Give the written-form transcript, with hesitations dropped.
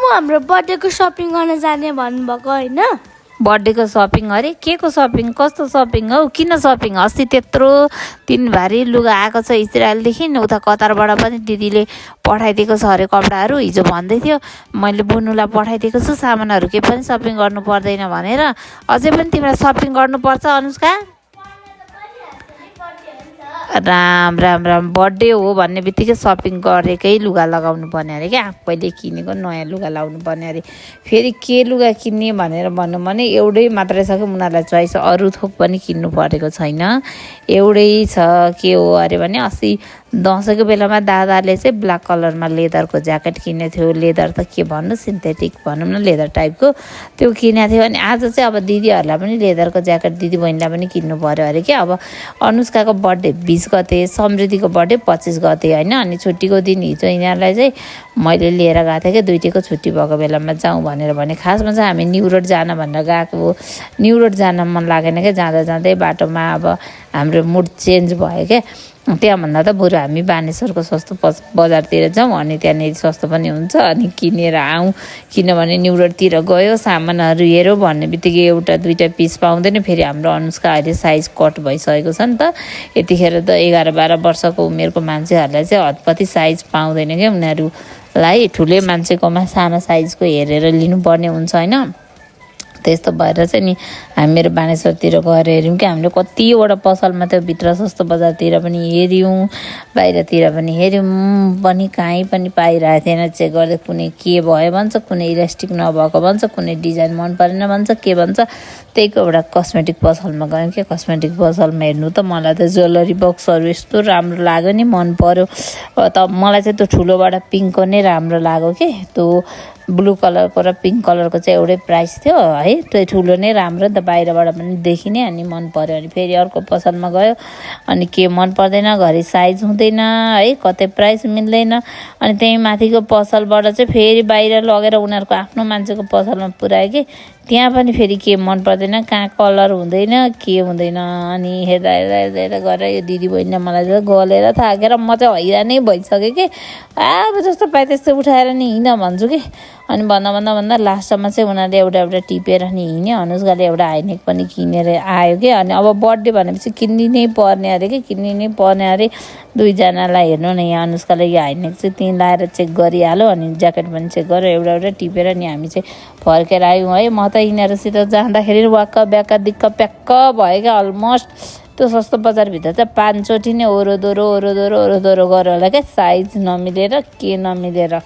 हाम्रो बर्थडेको सपिङ गर्न जाने भन्नुभएको होइन? बर्थडेको सपिङ अरे के को सपिङ, कस्तो सपिङ हौ, किन सपिङ? अस्ति त्यत्रो दिनभरि लुगा आएको छ इजरायलदेखि, उता कतारबाट पनि दिदीले पठाइदिएको छ अरे कपडाहरू। हिजो भन्दै थियो मैले बुनुलाई पठाइदिएको छु सामानहरू, केही पनि सपिङ गर्नु पर्दैन भनेर। अझै पनि तिमीलाई सपिङ गर्नुपर्छ अनुष्का? राम राम राम, बर्थडे हो भन्ने बित्तिकै सपिङ गरेकै लुगा लगाउनु पर्ने अरे क्या, आफैले किनेको नयाँ लुगा लगाउनु पर्ने अरे। फेरि के लुगा किन्ने भनेर भनौँ भने एउटै मात्रै छ कि उनीहरूलाई चोइस, अरू थोक पनि किन्नु परेको छैन, एउटै छ। के हो अरे भने अस्ति दसैँको बेलामा दादाले चाहिँ ब्ल्याक कलरमा लेदरको ज्याकेट किनेको थियो। लेदर त के भन्नु, सिन्थेटिक भनौँ न, लेदर टाइपको त्यो किनेको थियो। अनि आज चाहिँ अब दिदीहरूलाई पनि लेदरको ज्याकेट दिदी बहिनीलाई पनि किन्नु पऱ्यो अरे क्या। अब अनुष्काको बर्थडे 20 गते, समृद्धिको बर्थडे 25 गते होइन। अनि छुट्टीको दिन हिजो यिनीहरूलाई चाहिँ मैले लिएर गएको थिएँ कि दुइटैको छुट्टी भएको बेलामा जाउँ भने खासमा चाहिँ हामी न्यु रोड जान भनेर गएको हो। न्यु रोड जान मन लागेन क्या, जाँदा जाँदै बाटोमा अब हाम्रो मुड चेन्ज भयो क्या। त्यहाँभन्दा त बरु हामी बानेश्वरको सस्तो बजारतिर जाउँ, अनि त्यहाँनिर सस्तो पनि हुन्छ, अनि किनेर आउँ। किनभने न्यु रोडतिर गयो सामानहरू हेऱ्यो भन्ने बित्तिकै एउटा दुइटा पिस पाउँदैन। फेरि हाम्रो अनुष्का अहिले साइज कट भइसकेको छ नि त, यतिखेर त 11-12 वर्षको उमेरको मान्छेहरूलाई चाहिँ हतपति साइज पाउँदैन क्या। उनीहरूलाई ठुलै मान्छेकोमा सानो साइजको हेरेर लिनुपर्ने हुन्छ होइन। त्यस्तो भएर चाहिँ नि हामीहरू बानेश्वरतिर गएर हेऱ्यौँ कि हामीले कतिवटा पसलमा त्यो भित्र सस्तो बजारतिर पनि हेऱ्यौँ, बाहिरतिर पनि हेऱ्यौँ, पनि कहीँ पनि पाइरहेको थिएन। चेक गर्दै कुनै के भयो भन्छ, कुनै इलास्टिक नभएको भन्छ, कुनै डिजाइन मन परेन भन्छ, के भन्छ। त्यहीको एउटा कस्मेटिक पसलमा गयौँ कि कस्मेटिक पसलमा हेर्नु त मलाई त ज्वेलरी बक्सहरू यस्तो राम्रो लाग्यो नि, मन पर्यो। त मलाई चाहिँ त्यो ठुलोबाट पिङ्कको नै राम्रो लाग्यो कि, त्यो ब्लू कलरको र पिङ्क कलरको चाहिँ एउटै प्राइस थियो है। त्यो ठुलो नै राम्रो नि त, बाहिरबाट पनि देखिने, अनि मन पर्यो। अनि फेरि अर्को पसलमा गयो, अनि के मन पर्दैन, घरि साइज हुँदैन है, कतै प्राइस मिल्दैन। अनि त्यहीँ माथिको पसलबाट चाहिँ फेरि बाहिर लगेर उनीहरूको आफ्नो मान्छेको पसलमा पुऱ्यायो कि, त्यहाँ पनि फेरि के मन पर्दैन, कहाँ कलर हुँदैन, के हुँदैन। अनि हेर्दा हेर्दा हेर्दा हेर्दा गरेर यो दिदी बहिनीले मलाई चाहिँ गलेर थाकेर म चाहिँ हैरानै भइसकेँ कि, अब जस्तो पाए त्यस्तो उठाएर नि हिँड भन्छु कि। अनि भन्दा लास्टमा चाहिँ उनीहरूले एउटा टिपेर नि हिँड्यो। अनुष्काले एउटा हाइनेक पनि किनेर आयो कि। अनि अब बर्थडे भनेपछि किनिनै पर्ने अरे कि, किनिनै पर्ने अरे। दुईजनालाई हेर्नु न, यहाँ अनुष्काले यो हाइनेक चाहिँ त्यहीँ लाएर चेक गरिहाल्यो, अनि ज्याकेट पनि चेक गरेर एउटा टिपेर नि हामी चाहिँ फर्केर आयौँ है। म त यिनीहरूसित जाँदाखेरि वाक्क ब्याक्क दिक्क प्याक्क भयो क्या अलमोस्ट। त्यो सस्तो बजारभित्र चाहिँ 5 चोटि नै ओरोदोरो गरेर होला क्या, साइज नमिलेर के नमिलेर।